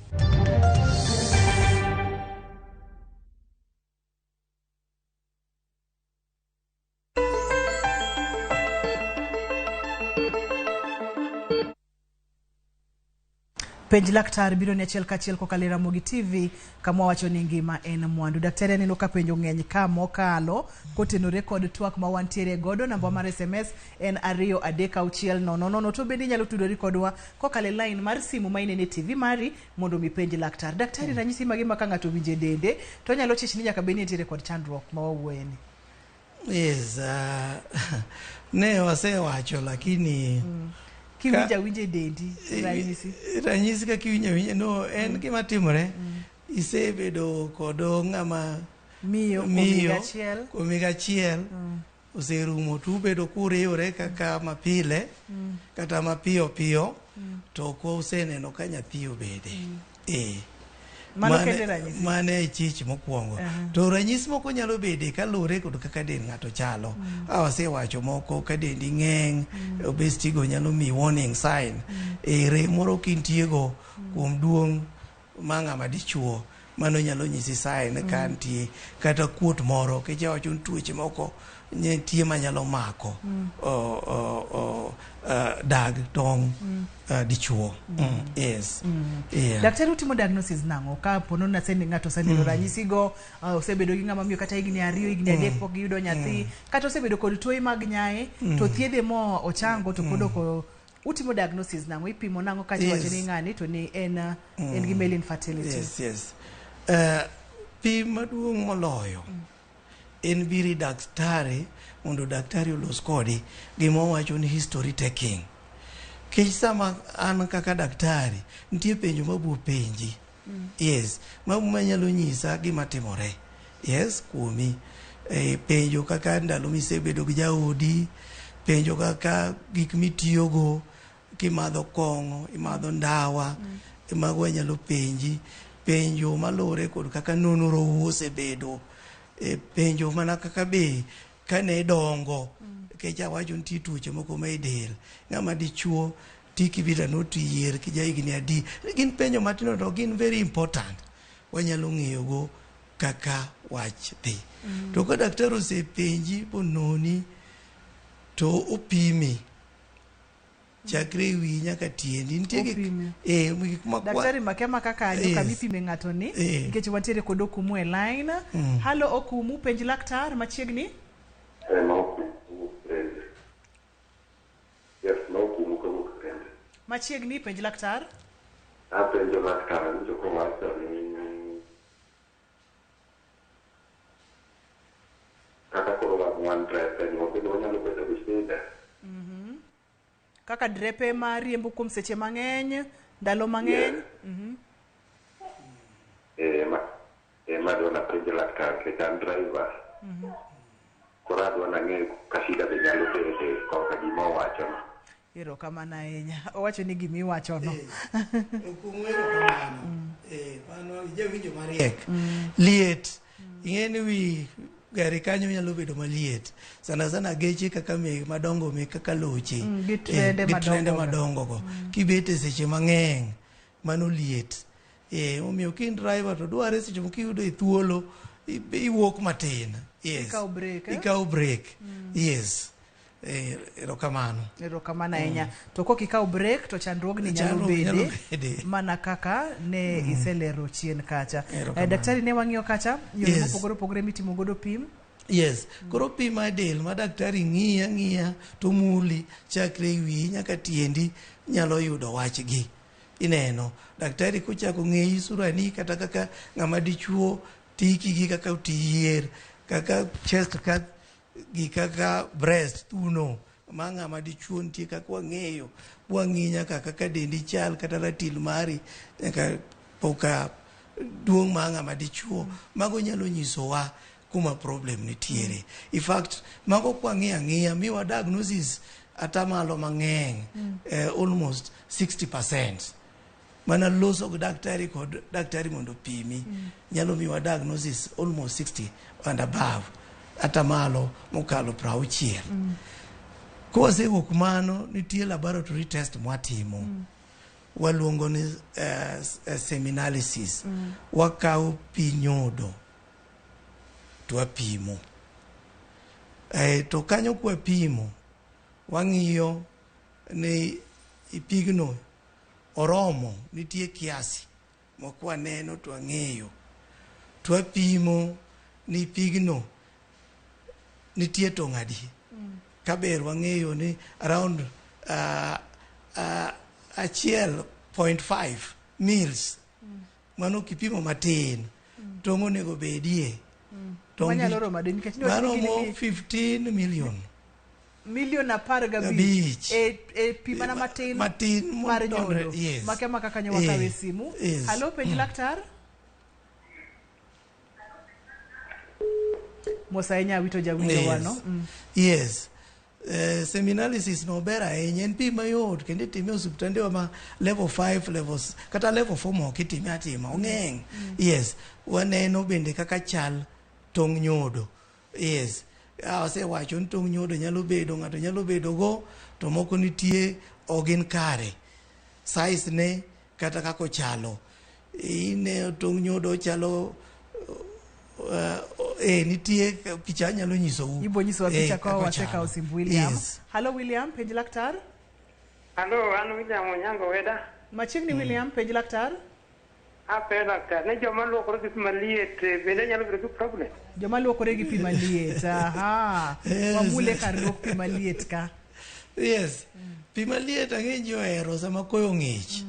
S1: Penj laktar biro ni achiel kachiel kokalo e Ramogi TV kama wacho ni ngima en mwandu. Daktari aneno ka penjo ng'eny ka mokalo kotenore kod twak ma wantiere godo. Namba mar SMS en 2 3 6 0 0. To bende inyalo tudori kodwa kokalo e line mar simu ma inene TV mari mondo mi penj laktar. Daktari, ranyisi mage ma ka ng'ato winje dende to onyalo chich ni nyaka bed ni nitiere kod chandruok ma wawuoyeni?
S2: Yes, ne wasewacho lakini
S1: kiwinja winje dendi ranyisi
S2: ranyisi ka kiwinja winje no en gima timore. Isebedo kod ng'ama
S1: miyo
S2: kuom higa achiel oserumo to ubedo kuriwore kaka mapile kata mapiyo piyo to ok useneno ka nyathi obede. Mane e chich mokwongo. To ranyisi moko nyalo bede kaluwore kod kaka dend ng'ato chalo. Awasewacho moko ka dendi ng'eny, obesity go nyalo miyi warning sign. Rem moro kintiego kuom duong' ma ng'ama dichuo, mano nyalo nyisi sign ka nitie kata kuot moro. Nikech awacho ni tuoche moko nitie manyalo mako dag tong' dichuo. Yes. Yeah.
S1: Daktari, utimo diagnosis nang'o ka pono naseni ng'ato oseneno ranyisi go, osebedo gi ng'ama miyo kata higni 2 higni 3 pok giyudo nyathi, kata osebedo kod tuoye mag nyaye to thiedhe mo ochango to pod ok. Utimo diagnosis nang'o, ipimo nang'o kacha wacho ni ng'ani to ni en gi male infertility?
S2: Yes, yes. Pim maduong' moloyo en biro ir daktari mondo daktari olos kodi gima owacho ni history taking. Kech sama an kaka daktari nitie penjo mabiro penji. Yes, mago manyalo nyisa gima timore. Yes, kuomi. E, penjo kaka ndalo misebedo gi jaodi, penjo kaka gik mitiyogo, kimadho kong'o, imadho ndawa, mago wanyalo penji. Penjo maluwore kod kaka nonro osebedo. E, penjo mana kaka be kane idongo, nikech awacho nitie tuoche moko ma e del. Ng'ama dichuo tiki bila noti yier ki jahigni adi. Gin penjo matindo to gin very important. Wanyalo ng'eyogo kaka wach dhi. To ka daktari osepenji bononi to opimi chakre e wiyi nyaka tiendi. Nitie gik
S1: Opimi.
S2: eh, gik ma kwa-
S1: Daktari makia maka kanyo
S2: Yes.
S1: kama ipime ng'ato ni
S2: Eh.
S1: nikech wantiere kod Okumu e line. Halo Okumu, penj laktar machiegni.
S3: Yes, ma Okumu kawuok Rende.
S1: Machiegni penj laktar.
S3: Apenjo laktar winjo kowacho ni kaka koro wan drepe ni wabedo wanyalo bedo gi shida.
S1: Kaka drepe ma riembo kuom seche mang'eny, ndalo mang'eny.
S3: Eh, ma eh, ma adwa napenj laktar nikech an driver. Koro adwa nang'e ka shida be nyalo bede korka gima owachono.
S1: Erokamano ahinya. Owacho ni gima iwachono.
S2: Okumu erokamano. Eh, mano ijawinjo mariek. Liet. Ing'e ni wi gari kanyo nyalo bedo maliet. Sana sana geche kaka me madongo me kaka loche.
S1: Gi trende
S2: Eh, gi trende
S1: madongo
S2: madongo go. Kibet e seche mang'eny, mano liet. Eh, omiyo ka in driver to dware seche moko iyudo e thuolo iwuok matin. Yes.
S1: Ikawo break, eh?
S2: Ikawo break. Yes. Eh, erokamano.
S1: Erokamano ahinya. To kok ikawo break to chandruogni nyalo
S2: Chandruok nyalo
S1: bede
S2: bede.
S1: mana kaka ne iselero chien kacha.
S2: Erokamano.
S1: Eh, daktari ne wang'iyo kacha yore
S2: Yes.
S1: mopogore opogore mitimo godo pim.
S2: Yes, koro pim mar del ma daktari ng'iyi ang'iya to muli chakre e wiyi nyaka tiendi nyalo yudo wachgi. Ineno, daktari kochako ng'eyi surani kata kaka ng'ama dichuo tiki gi kaka oti yier, kaka chest ka gi kaka breast thuno ma ng'ama dichuo nitie kaka wang'eyo wang'i nyaka kaka dendi chal kata ratil mari nyaka poka duong' mar ng'ama dichuo mago nyalo nyisowa kuma problem nitiere. In fact, mago kwang'iyo ang'iya miwa diagnosis atamalo mang'eny almost 60%. Mana loso gi daktari kod daktari mondo opimi nyalo miwa diagnosis almost 60 and above atamalo mokalo 60. Kowasewuok mano, nitie laboratory test mwatimo. Waluongo ni seminalysis. Wakawo pi nyodo to wapimo. To kanyo kwapimo, wang'iyo ni pigno oromo, nitie kiasi ma kwaneno to wang'eyo. To wapimo ni pigno nitie tong' adi. Kaber wang'eyo ni around 1.5 mils. Mano kipimo matin, tong' onego bedie. Tong'
S1: Manyalo romo adi nikech ni wacho ni
S2: maromo
S1: gin
S2: 15 million.
S1: milion 15
S2: Abich.
S1: e pi mana matin
S2: Matin
S1: mar
S2: mondonre,
S1: nyodo.
S2: yes.
S1: Makia maka kanyo wakawe
S2: Eh,
S1: simu.
S2: yes.
S1: Halo penj laktar. Mos ahinya awito jawinjo
S2: Yes.
S1: wano.
S2: Yes. Seminalysis no ber ahinya, en pi mayot kendo itime e osiptandewa ma level 5 levels kata level 4 moko itime atima ong'eng. Yes, waneno bende kaka chal tong' nyodo. Yes, asewacho ni tong' nyodo nyalo bedo ng'ato nyalo bedo go to moko nitie ok gin kare. Size ne kata kaka ochalo. Ineno tong' nyodo chalo nitie picha anyalo nyisou.
S1: Ibo nyisowa picha ka
S2: kaka
S1: wasekawo
S2: ochalo.
S1: simb William.
S2: Yes.
S1: Halo William, penj laktar.
S4: Halo, an William Onyango Weda.
S1: Machiegni William, penj laktar.
S4: Apenjo laktar, ni joma luokore gi pi maliet bende nyalo bedo gi problem?
S1: Joma luokore gi pi maliet. Aha.
S2: Yes.
S1: Wamule kar luok pi maliet ka.
S2: Yes. Pi maliet ang'e ji ohero sama koyo ng'ich.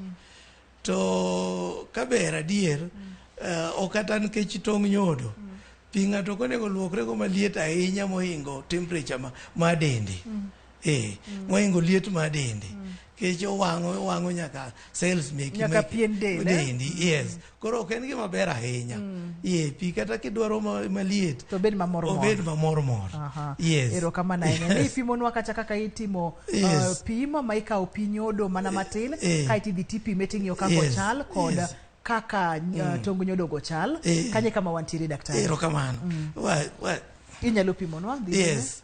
S2: To kaber adier, ok kata nikech tong' nyodo. Pi ng'ato ok onego luokre go maliet ahinya mohingo temperature ma dende. Eh, mohingo liet mar dende. Kech owang'o owang'o nyaka cells meki
S1: Nyaka
S2: meki-
S1: pien del, eh?
S2: dendi. Yes. Koro ok en gima ber ahinya. Ye, pi kata kidwaro ma- maliet
S1: to obed mamor mor.
S2: Obed mamor mor.
S1: Aha.
S2: Yes.
S1: Erokamano ahinya. Ni
S2: Yes.
S1: ipimonwa kata kaka itimo
S2: Yes.
S1: pim ma ikawo pi nyodo mana matin
S2: Eh.
S1: kaeto idhi tipime ting'iyo kaka
S2: Yes.
S1: ochal kod
S2: Yes.
S1: kaka tong nyodogo chal.
S2: Eh.
S1: Kanye kama wantiere daktari?
S2: Erokamano. Wa, wa,
S1: Inyalo pimonwa? Dhi nyime?
S2: yes.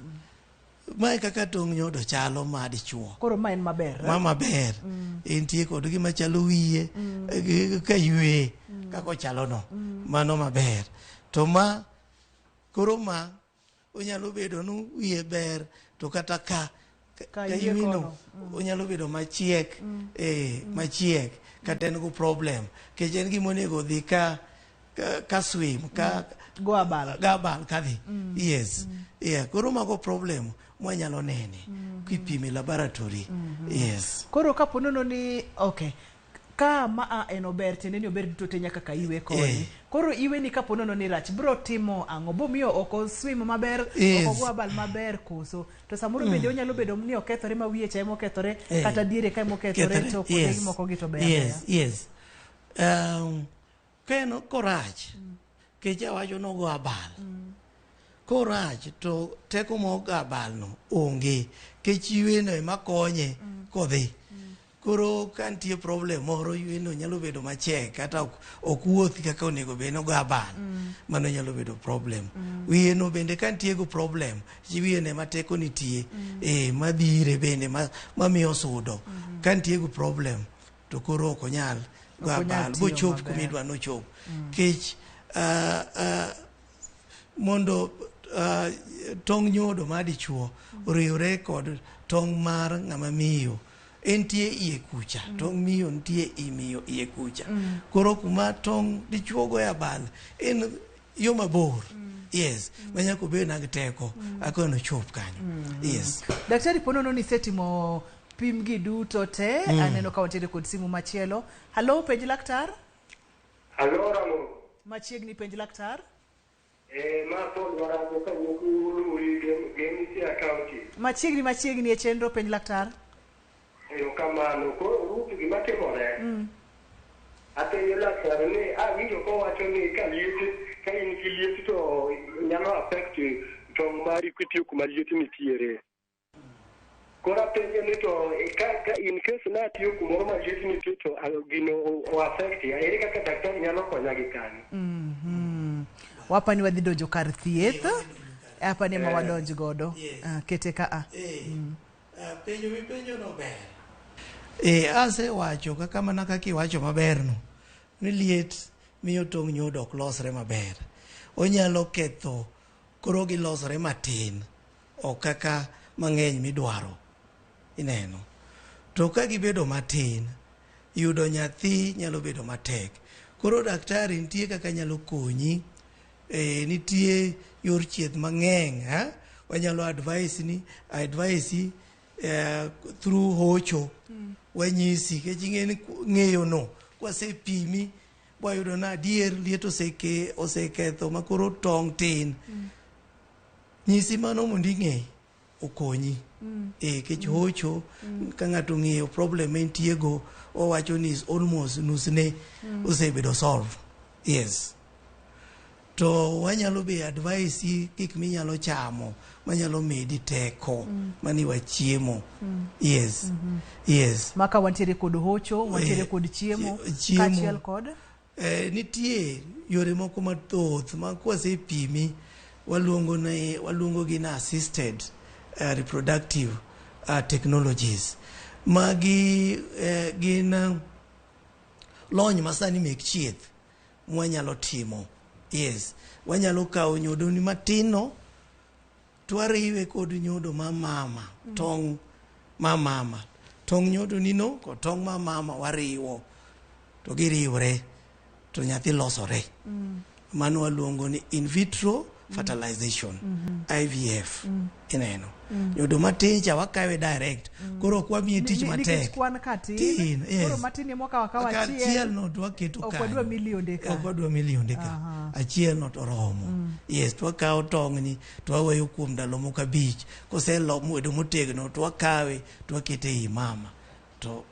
S2: Mae kaka tong' nyodo chalo ma dichuo.
S1: Koro ma en maber. eh?
S2: Ma maber. Entie kod gima chalo wiye, gi- ka ywe, kaka ochalo no. Mano maber. To ma, koro ma, onyalo bedo ni wiye ber, to kata ka,
S1: Ka
S2: ka
S1: yie
S2: ywe no,
S1: kono.
S2: onyalo bedo machiek, eh, machiek, kata en go problem. Kech en gima onego dhi ka, ka, ka swim, ka,
S1: Go abal.
S2: Go abal kadhi. Yes. Yeah, koro mago problem mwanyalo nene kipimo e laboratory. Yes.
S1: Koro kapo nono ni okay ka ma a en ober tiende ni ober duto te nyaka ka iwe koni.
S2: Eh.
S1: Koro iwe ni kapo nono ni rach bro timo ang'o? Bomiyo ok oswim maber,
S2: Yes.
S1: ok ogo abal maber koso. To samoro bende onyalo bedo ni okethore ma wiye cha ema okethore
S2: Eh.
S1: kata diere ka ema okethore
S2: Kethore.
S1: to kuonde
S2: Yes.
S1: moko gi to ber.
S2: Yes, yes. Ka en korach, kech awacho nogo abal. Korach to teko mogo abal no onge. Kech yweno ema konye kodhi. Koro ka nitie problem moro yweno nyalo bedo machiek kata ok, ok wuoth kaka onego bed nogo abal. Mano nyalo bedo problem. Wiye no bende ka nitie go problem, wiye no ema teko nitie. Eh, madhire bende ma, mamiyo sudo. Ka nitie go problem, to koro ok onyal go
S1: Ok onyal
S2: abal
S1: tiyo
S2: bochop
S1: maber.
S2: kuma idwa nochop. Kech mondo tong' nyodo mar dichuo oriwre kod tong' mar ng'ama miyo entie iye kucha tong' miyo nitie i miyo iye kucha koro kuma tong' dichuo goyo abal en yo mabor yes ma nyaka obed nag teko aka nochop kanyo yes
S1: Daktari po nono ni isetimo pim gi duto te aneno ka wantiere kod simu machielo. Hallo penj laktar?
S4: Halo Ramo.
S1: Machiegni penj laktar?
S4: Eh, ma Paul Warango kawuok Uri Gemisia County.
S1: Machiegni machiegni e chenro penj laktar.
S4: Erokamano. Koro Ruth gima timore. Apenjo laktar ni awinjo kowacho ni ka liet ka in gi liet to nyalo affect tong' mari kitiyo kuma liet nitiere. Koro apenjo ni to ka, ka in case na atiyo kumoro ma liet nitie to ah, gino o, o affect ya, ere kaka daktari nyalo konya gi kanyo?
S1: Wapa ni wadhi donjo kar thieth. Apa ni ema
S2: Eh.
S1: wadonj godo.
S2: Yes.
S1: Ah, kete ka a.
S2: Eh, penjo mipenjo no ber. Eh, asewacho kaka mana kaka iwacho maberno ni liet miyo tong' nyodo ok losre maber. Onyalo ketho koro gilosre matin ok kaka mang'eny midwaro ineno. To ka gibedo matin, yudo nyathi nyalo bedo matek. Koro daktari nitie kaka nyalo konyi eh, nitie yor thieth mang'eny ha? Wanyalo advice ni advice through hocho wanyisi kech ing'e ni ng'eyo no kwasepimi wayudo na adier liet oseke oseketho makoro tong' tin nyisi mano mondo ing'e okonyi eh kech hocho ka ng'ato ong'eyo problem entie go owacho ni is almost nusne osebedo solve yes to wanyalo be advice gik minyalo chamo manyalo medi teko mani wachiemo yes yes
S1: Maka wantiere kod hocho, wantiere
S2: Eh,
S1: kod chiemo,
S2: chiemo.
S1: kaachiel kod
S2: Eh, nitie yore moko mathoth ma kwasepimi waluongo ni waluongo gi na assisted reproductive technologies magi gin lony masani mek chieth mwanyalo timo yes wanyalo kawo nyodoni matin no to wariwe kod nyodo ma mama tong' ma mama tong' nyodoni no kod tong' ma mama wariwo to giriwre to nyathi losore mano waluongo ni in vitro fertilization IVF ineno nyodo matin cha wakawe direct koro ok wamiye tich
S1: Nikech
S2: matek
S1: kwan ka tin
S2: Tin, yes.
S1: koro matin ema wakawo akawa
S2: Ka
S1: achiel
S2: achiel no to waketo
S1: ok
S2: kanyo.
S1: wadwa milionde ka
S2: ok wadwa milionde ka
S1: Aha.
S2: achiel no to romo yes to wakawo tong'ni to waweyo kuom ndalo moko abich koselo bedo motegno to wakawe to wakete ei mama to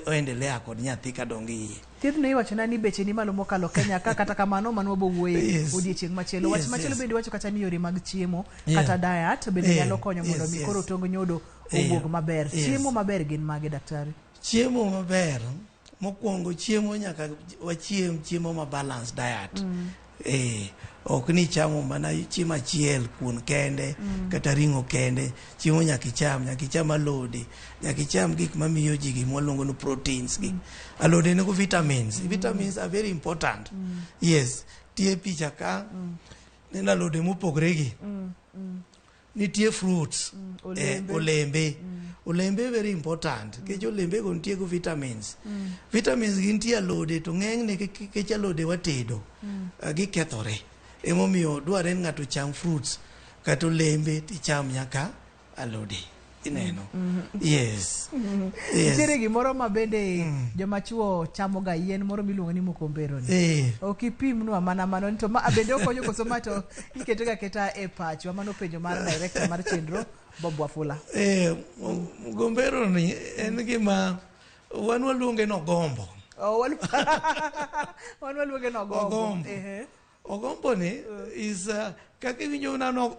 S2: oendelea kod nyathi kadongo iye
S1: thiethno iwachona ni beche ni malo mokalo Kenya ka kata kamano mano wabo wuoye
S2: Yes.
S1: odiechieng' machielo wach
S2: Yes,
S1: machielo
S2: yes.
S1: bende iwacho kata ni yore mag chiemo
S2: Yeah.
S1: kata diet bende nyalo konyo mondo mi koro tong nyodo owuog maber chiemo maber gin mage daktari
S2: chiemo maber mokwongo chiemo nyaka wachiem chiemo ma balanced diet ok ni chamo mana chiemo achiel kuon kende kata ring'o kende chiemo nyaka icham nyaka icham alode nyaka icham gik mamiyo ji gik mwaluongo ni proteins gi alode nigi vitamins vitamins are very important yes tie picha ka neno alode mopogre gi nitie fruits
S1: olembe.
S2: olembe olembe very important nikech olembe go nitie go vitamins vitamins gi nitie alode to ng'enyne nikech alode watedo gikethore emomiyo dwarre ni ng'ato cham fruits kata olembe ticham nyaka alode ineno yes Yes.
S1: Nitiere gimoro ma bende joma chuo chamoga yien moro miluongo ni mokombero ni. Ok ipimnwa mana mano ni to ma bende okonyo koso ma to iketoga aketa e pachwa mano penjo mar director mar chenro Bob Wafula.
S2: Mgombero ni en gima wan waluonge ni ogombo.
S1: Oh, wan waluonge ni ogombo.
S2: Ogombo.
S1: Ehe.
S2: Ogombo ni is kaka iwinjo nano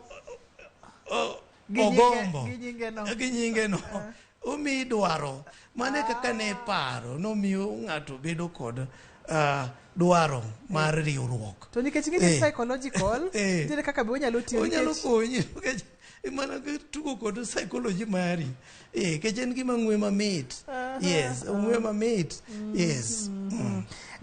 S1: Gi nyinge-
S2: ogombo
S1: gi nyinge no.
S2: gi nyinge no omiyi dwaro mane kaka ne paro nomiyo ng'ato bedo kod dwaro mar riwruok
S1: To nikech ng'e ni psychological, nitiere kaka be onyalo tiyo
S2: onyalo
S1: nikech-
S2: konyi nikech mana tugo kod psychology mari nikech en gima ng'we mamit yes ong'we mamit yes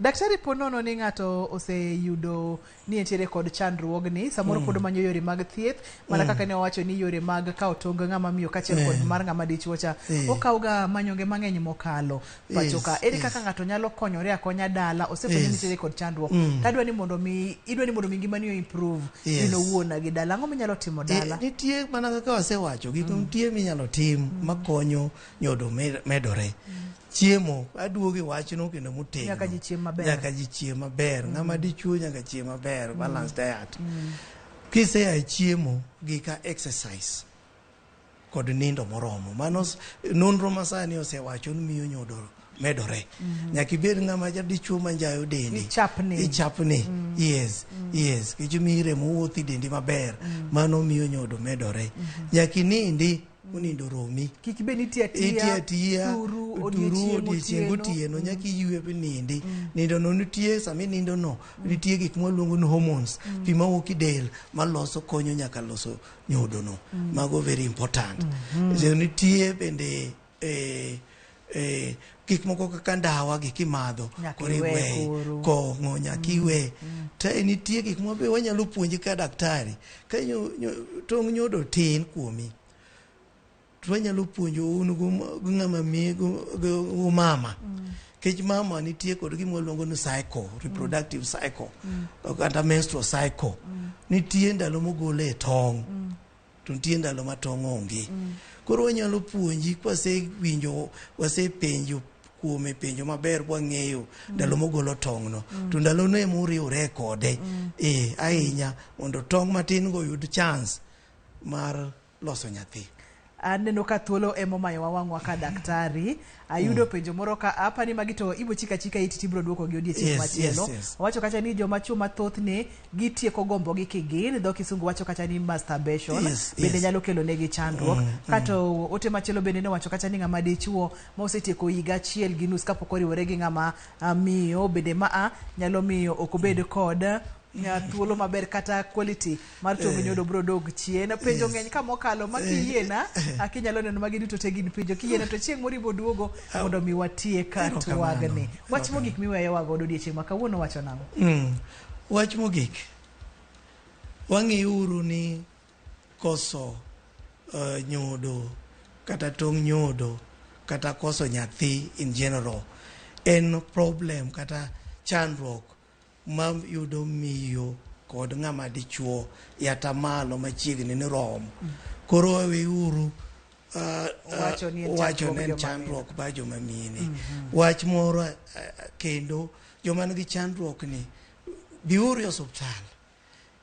S1: Daktari po nono ni ng'ato oseyudo ni entiere kod chandruogni samoro pod omanyo yore mag thieth mana kaka ne owacho ni yore mag kawo tong ng'ama miyo kaachiel kod mar ng'ama dichuo cha okawo ga manyonge mang'eny mokalo pacho ka ere kaka ng'ato nyalo konyore akonya dala osefwenyo ni nitiere kod chandruok to adwa ni mondo mi idwa ni mondo mi ngimani o improve in owuon gi dala ang'o minyalo timo dala
S2: nitie mana kaka wasewacho gik nitie minyalo tim makonyo nyodo medore chiemo aduogo e wachno kendo motegno
S1: nyaka ji chiem maber
S2: nyaka ji chiem maber ng'ama dichuo nyaka chiem maber balanced diet kisea e chiemo gi ka exercise kod nindo moromo mano nonro masani osewacho ni miyo nyodo medore nyaka ibed ng'ama dichuo manjayo dendi
S1: Ichapni.
S2: ichapni yes yes nikech miyi remo wuotho e dendi maber mano miyo nyodo medore nyaka inindi onindo romi
S1: kik ibed ni itiyo
S2: itiyo
S1: atiya
S2: atiya
S1: turu
S2: turu
S1: odiechieng'
S2: odiechieng'
S1: otieno
S2: gotieno nyaka iywe binindi nindo no nitie sama inindo no nitie gik mwaluongo ni hormones pi mawuok e del maloso konyo nyaka loso nyodo no mago very important So nitie bende gik moko kaka ndawa gi kimadho
S1: Nyaka
S2: koro
S1: iwe
S2: iwe
S1: koro.
S2: kong'o nyaka iwe to nitie gik ma be wanyalo puonji ka daktari ka tong' nyodo tin kuomi to wanyalo puonjo un gi ng'ama miyo gi mama nikech mama nitie kod gima waluongo ni cycle reproductive cycle kata menstrual cycle nitie ndalo mogole e tong' to nitie ndalo ma tong' onge koro wanyalo puonji kwasewinjo wasepenjo kuome penjo maber kwang'eyo ndalo mogolo tong'no to ndalono ema uriwre kode ahinya mondo tong' matin go oyud chance mar loso nyathi
S1: aneno ka thuolo ema omayowa wang'wa ka daktari ayudo penjo moro ka apani magi to ibo chika chika iti tibiro duoko gi odiechieng' machielo owacho kacha ni joma chuo mathothne gitieko gombogi kigin dho kisungu wacho kacha ni masturbation bende nyalo kelo negi chandruok kato ote machielo bende nowacho kacha ni ng'ama dichuo ma osetieko higa achiel gi nus kapok oriwore gi ng'ama miyo bende maa nyalo miyo ok obed kod thuolo maber kata quality mar tong nyodo biro dog chien penjo ng'eny ka mokalo ma kiyiena akinyalo neno magi duto te gin penjo kiyiena to chieng' moro ibo duogo mondo mi watiek twagni wach mogik miweyowa godo odiechieng' ma kawuono wacho nang'o
S2: wach mogik wang'iuru ni koso nyodo kata tong' nyodo kata koso nyathi in general en problem kata chandruok ma yudo miyo kod ng'ama dichuo e atamalo machiegni ni rom. Koro weuru
S1: Wacho ni en
S2: wacho
S1: chandruok
S2: ni en
S1: joma
S2: chandruok mar joma mine. Wach moro kendo joma nigi chandruok ni biuru e osuptal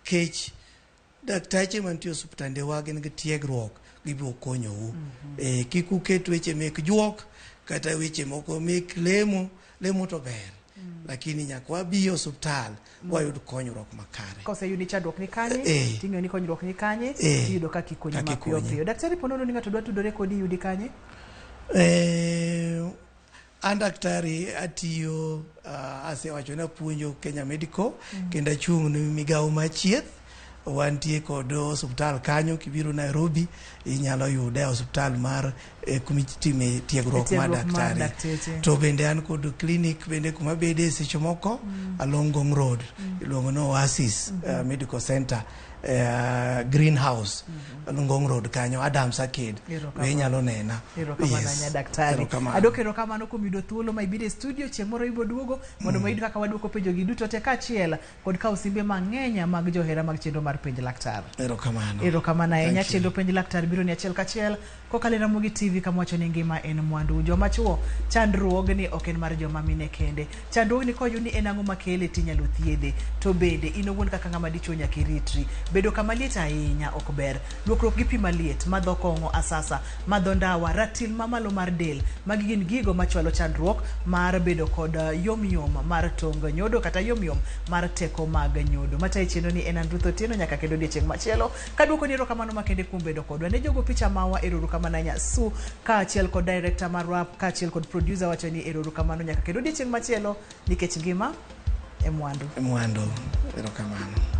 S2: kech daktache mantie e osuptandewa gin gi tiegruok gibiro konyou. Kik uket weche mek juok kata weche moko mek lemo, lemo to ber. Lakini nyaka wabi e osuptal wayud konyruok makare.
S1: Koseyudi chandruok ni kanye, ting'eyo ni konyruok ni kanye, tiyudo kaka ikonyi
S2: Kaka
S1: mapiyo
S2: ikonyi.
S1: piyo. Daktari, po nono ni ng'ato dwa tudore kodi, yudi kanye?
S2: An daktari atiyo asewacho ni apuonjo Kenya Medical kendo achung' ne migawo mar chieth. Wantie kod osuptal kanyo, kibiro Nairobi inyalo yude e osuptal mar kuma itime tiegruok mar
S1: Tiegruok mar
S2: daktari.
S1: dakteche.
S2: To bende an kod clinic bende kuma bede seche moko along Ngong Road iluongo ni Oasis Medical Center Greenhouse along Ngong Road kanyo Adams Arcade
S1: Erokamano.
S2: be inyalo nena.
S1: Erokamano ahinya daktari.
S2: Erokamano.
S1: Adwoko erokamano kuom yudo thuolo ma ibiro e studio chieng' moro ibiro duogo mondo wayud kaka waduoko penjo gi duto te kaachiel kod kawo simbe mang'eny mag johera mag chenro mar penj laktar.
S2: Erokamano.
S1: Erokamano ahinya.
S2: Thank you.
S1: Chenro penj laktar biro ni achiel kachiel kokalo e Ramogi TV kama wacho ni ngima en mwandu. Joma chuo chandruogni ok en mar joma mine kende. Chandruogni koyud ni en ang'o makele tinyalo thiedhe. To bende in owuon kaka ng'ama dichuo nyaka iritri. Bedo kama liet ahinya ok ber. Luokruok gi pi maliet, madho kong'o asasa, madho ndawa, ratil mamalo mar del. Magi gin gigo machwalo chandruok mar bedo kod yom yom mar tong nyodo kata yom yom mar teko mag nyodo. Matayo chenro ni en an Ruth Otieno nyaka kendo odiechieng' machielo. Kaduoko ni erokamano makende kuom bedo kodwa. Ne jogo picha mawa erokamano ahinya Su kaachiel kod director marwa kaachiel kod producer wacho ni erokamano nyaka kendo odiechieng' machielo nikech ngima e mwandu.
S2: Mwandu. Erokamano.